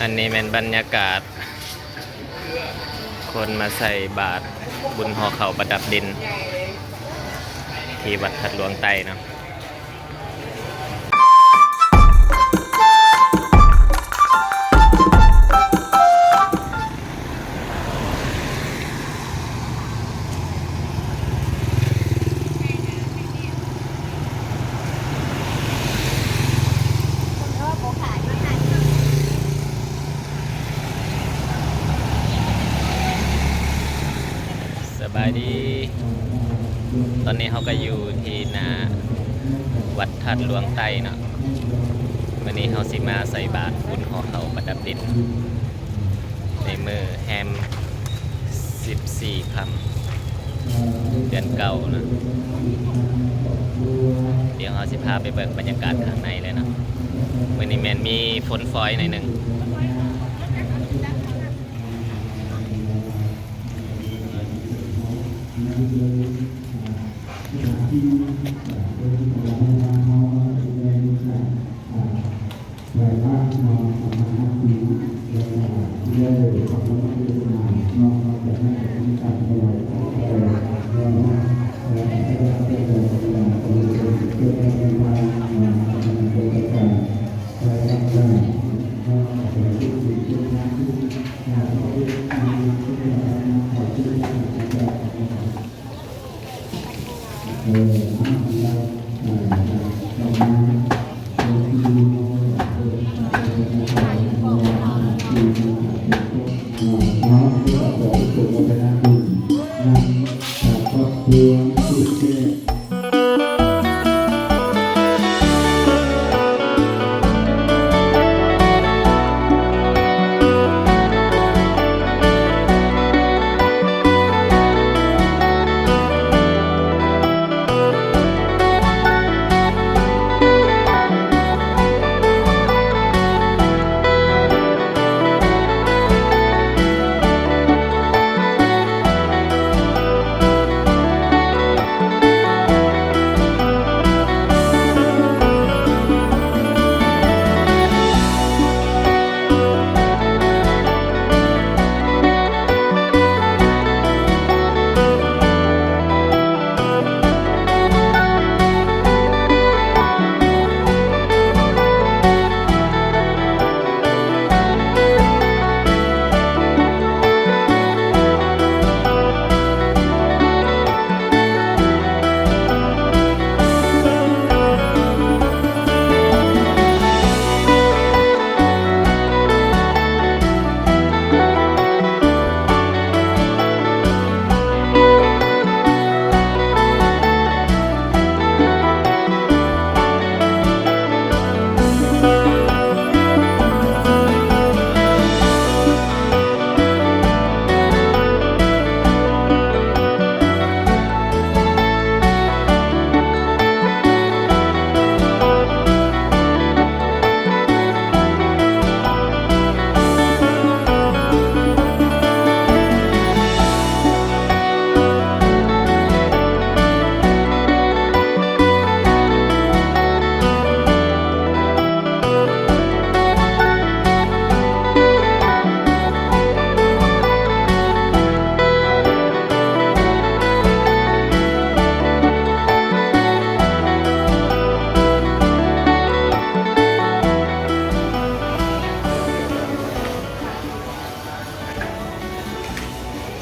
ອັນນີ້ແມ່ນບັນຍາກາດຄົນມາໃສ່ບາດບຸນຫໍ່ເຂົ້າປະດັບດິນ ທີ່ວັດທາດຫຼວງໃຕ້ເນາະ. ສະບາຍດີ ຕອນນີ້ເຮົາກໍຢູ່ທີ່ໜ້າວັດທາດຫຼວງໃຕ້ເນາະ. ມື້ນີ້ເຮົາຊິມາໃສ່ບາດບຸນຫໍ່ເຂົ້າປະດັບດິນ ໃນມື້ແຮມສິບສີ່ຄ່ຳ ເດືອນເກົ້າເນາະ. ດຽວເຮົາຊິພາໄປເບິ່ງບັນຍາກາດຂ້າງໃນເລີຍເນາະ. ມື້ນີ້ແມ່ນມີຝົນຝອຍໜ້ອຍໜຶ່ງ.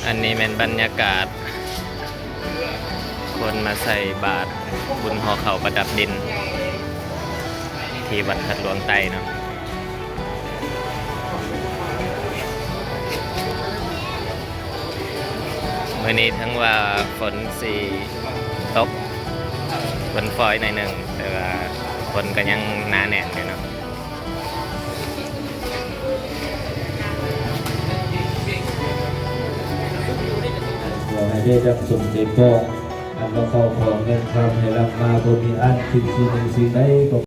ອັນນີ້ແມ່ນບັນຍາກາດຄົນມາໃສ່ບາດບຸນຫໍ່ເຂົ້າປະດັບດິນ ທີ່ວັດທາດຫຼວງໃຕ້ເນາະ. ມື້ນີ້ເຖິງວ່າຝົນຊິຕົກ ຝົນຝອຍໜ້ອຍໜຶ່ງ ແຕ່ວ່າຄົນກໍຍັງໜາແໜ້ນຢູ່ເນາະ. ຂໍໃຫ້ໄດ້ດຳສົມໃຈປອງ ອັນວ່າເຂົ້າຂອງເງິນຄຳໃຫ້ລ່ຳມາບໍ່ມີອັນ ຖືກສິ່ງໜຶ່ງສິ່ງໃດກໍ